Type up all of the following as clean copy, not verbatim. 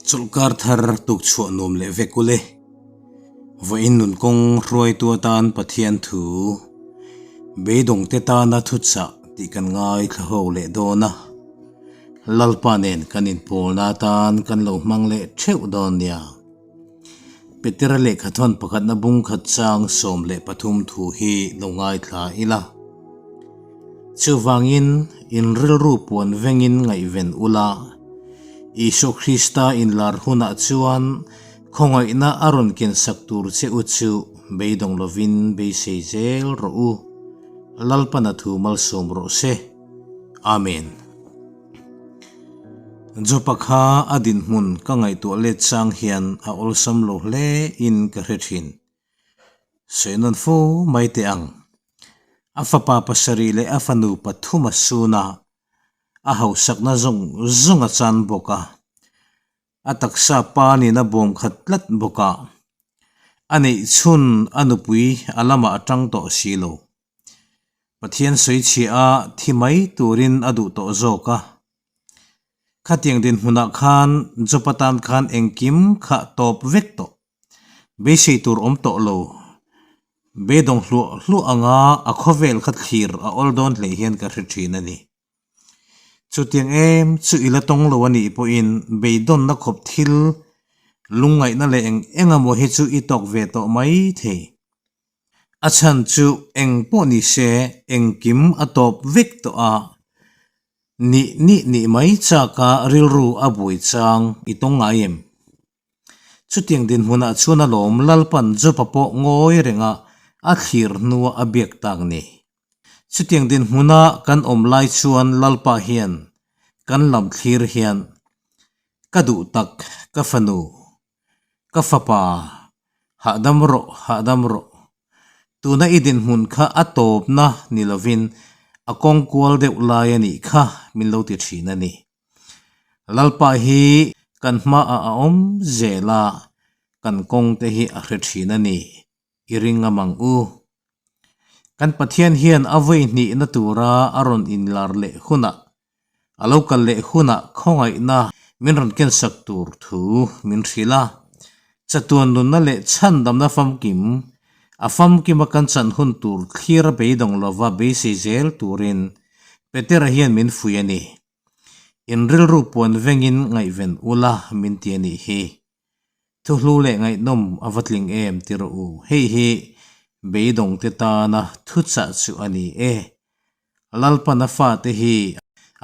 Chawlhkar thar tukchhuah nuam leh vek ule. Vawiin nun kawng hruaitu atan Pathian thu beidawngte tana thuchah tih kan ngaithla ho leh dawn a. Lalpa nen kan inpawlna atan kan lo hmang leh theuh dawn nia. Petera lehkhathawn pakhatna bung khat chang 13 thu hi lo ngaithla ila. Chuvangin in rilru puan vengin ngaihven ula, Isua Krista inlar hunah chuan khawngaihna a rawn kensak tur che u chu beidawng lovin beisei zel rawh u. Lalpana thu malsawm rawh se. Amen. Jopa kha a dinhmun ka ngaihtuah let chang hian a awlsam lo hle in ka hre thin. Sawi nawn fo mai teh ang. A fapa pasarih leh a fanu pathum a sun a, a hausakna zawng zawng a chan bawk a. A taksa pa nin a bawm khat tlat bawk a. A neih chhun a nupui a lamah a tang tawh si lo. Pathian sawi chhiah a thi mai turin a duh tawh zawk a. Khatiang dinhmunah khan Job-a tan khan engkim kha tawp vek tawh. Beisei tur awm tawh lo. Beidawng hluah hluah anga a khawvel kha thlir a awl dawn hle hian ka hre thin a ni. Chutiang em chu i la tawng lo a nih pawhin beidawnna khawp thil lungngaihna leh eng eng emaw hi chu i tawk ve tawh mai thei. A chhan chu eng pawh ni se engkim a tawp vek tawh a, nih nih nih mai chaka rilru a buai chang i tawng ngai em? Chutiang dinhmunah chuan a lawm Lalpan Job-a pawh ngawi renga a thlir hnua a biak tak ni. Chutiang dinhmuna kan awm lai chuan Lalpa hian kan lam thlir hian ka duh tak ka fanu Ka fapa, hahdam rawh, hahdam rawh. Tuna i dinhmun kha a tawpna ni lovin a kawng kual deuh lai a nih kha min lo ti thin a ni. Lalpa hi kan hmaah a awm zel a, kan kawng te hi a hre thin a ni. I ring ngam ang u. Kan Pathian hian a vawi hnihna tura a rawn inlar leh hunah, a lo kal leh hunah khawngaihna min rawn kensak tur thu min hrilh a. Chatuan nunna leh chhandamna famkim, a famkima kan chan hun tur thlir a beidawng lova beisei zel turin Petera hian min fuih a ni. In rilru puan vengin ngaihven ula min ti a nih hi. Thuhlu leh ngaihnawm a va tling em ti rawh u. Hei hi beidawngte tana thuchah chu a ni e. Lalpana fate hi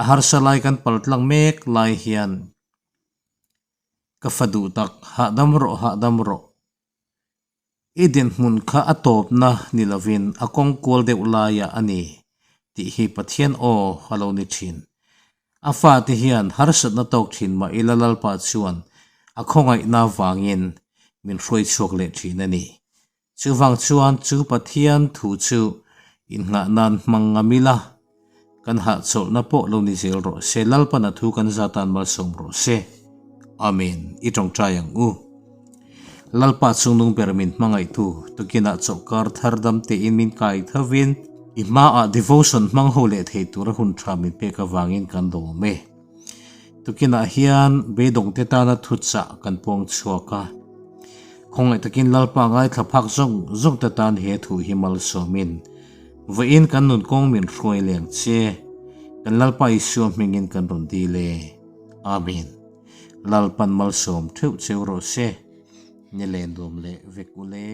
a harsa lai kan paltlang mek lai hian ka fa duh tak hahdam rawh hahdam rawh. I dinhmun kha a tawpna ni lovin a kawng kual deuh laiah a ni tih hi Pathian aw a lo ni thin. A fate hian harsatna tawk thin mah ila Lalpa chuan a khawngaihna vangin min hruai chhuak leh thin a ni. Chuvang chuan chu Pathian thu chu innghah nan hmang ngam ila Kan hahchawlhna pawh lo ni zel rawh se, Lalpan a thu kan za tan malsawm rawh se. Amen. I tawngtai ang u. Lalpa chungnung ber min hmangaihtu, tukinah chawhkar thar dam tein min kai thovin, i hmaah devotion hmang ho leh thei tura hun tha min pek avangin kan dawm e. Tukinah hian beidawngte tana thuchah kan puang chhuak a. Khawngaih takin Lalpa ngaithla phak zawng zawngte tan he thu hi malsawmin, Vawiin kan nun kawng min hruai leng che, kan Lalpa Isua hmingin kan rawn dil e. Amen. Lalpan malsawm theuh cheu rawh se. Ni len nuam leh vek ule.